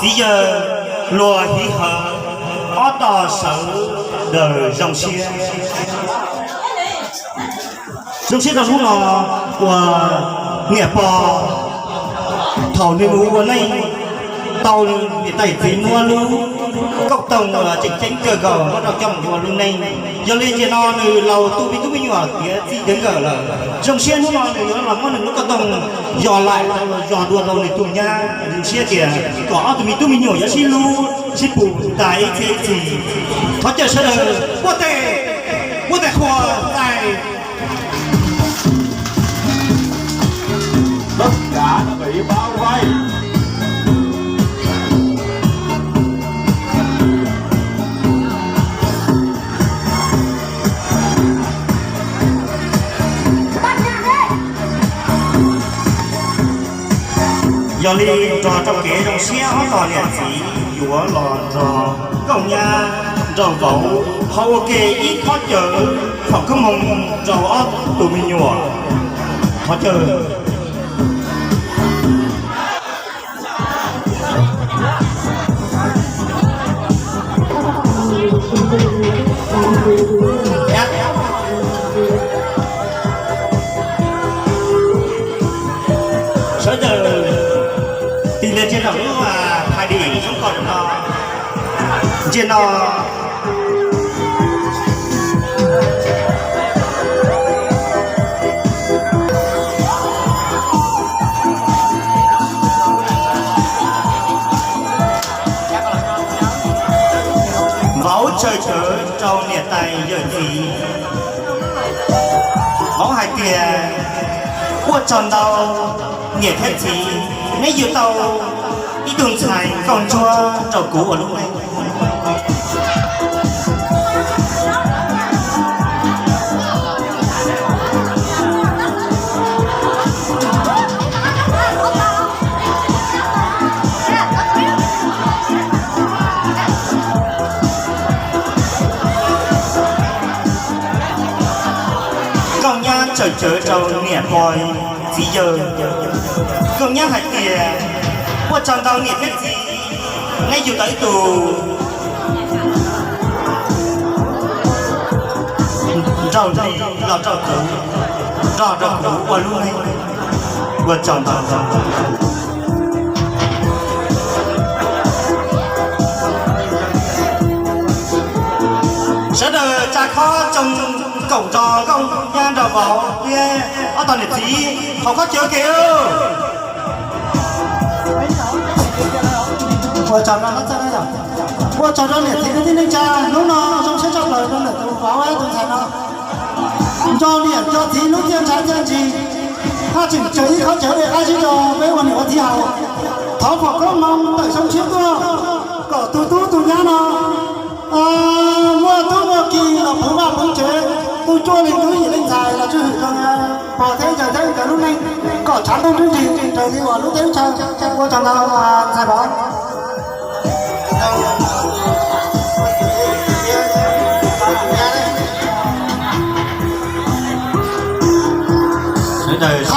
Txiv yawg Luag Hiv Hawv ob tog sawv daws zoo siab. Zoo siab rau hnub no uas niam pog thaum nws mus ua neej tau niam tais txiv muab lub kauj toog uas tseem ceeb kawg nkaus muab rau coj mus ua lub neej. Yog li ntawm no nws laus tu me tub me nyuam tiav txij tiav nkawm lawm. Zoo siab hnub no nws yuav los muab nws lub kauj toog yos laim rau, yos dua rau nws tus nyab. Zoo siab tias kom ob tug me tub me nyuam yuav sib hlub sib pum tas ib txhiab ib txhis. Thov caw sawv daws muaj tes, muaj tes qhuas txais. Yog li nrog rau kev zoo siab ob tog niam txiv yuav los nrog Nkauj Nyab nrog vauv ho ua ke ib thov cawv foom koob hmoov rau ob tug me nyuam. Thov caw. Sawv daws tig lias ntsia nraum lub phaj dim zoo nkauj no. Ntsia no. Vauv tsawm cawv rau niam tais yawm txiv. Vauv hais tias, ua tsaug ntau niam thiab txiv, neb yug tau ib tug ntxhais nkauj ntsuab rau kuv ua lub neej. Nkauj Nyab tsawm cawv rau niam pog txiv yawg. Nkauj Nyab hais tias, ua tsaug ntau niam thiab txiv, neb yug tau ib tug nraug hli los rau kuv, nrog rau kuv ua lub neej. Ua tsaug ntau. Sawv daws tsa khob tsoo koom nrog Nkauj Nyab nrog vauv thiab ob tog niam txiv hauv khob cawv ke. Ua tsaug rau niam txiv kwv tij neej tsa, hnub no zoo siab tshaj plaws rau ntawm tus vauv tus ntxhais no. Nco niam nco txiv lub txiaj ntshav txiaj ntsig, haj tseem tsawg ib khob cawv li qab zib rau peb ua niam ua txiv haus. Thov foom koob hmoov tawm xyoo tshiab tuaj, kom tus tub tus nyab no muaj tub muaj ki los puv vaj puv tsev, tu cuaj leej tub yim leej ntxhais los tswj hwm rau pog thiab yawg thiab nkawd lub neej, kom tshav ntuj ntswg ntsig raws li uas lub teb lub chaw. Ua tsaug ntau ntxhais vauv. Sawv daws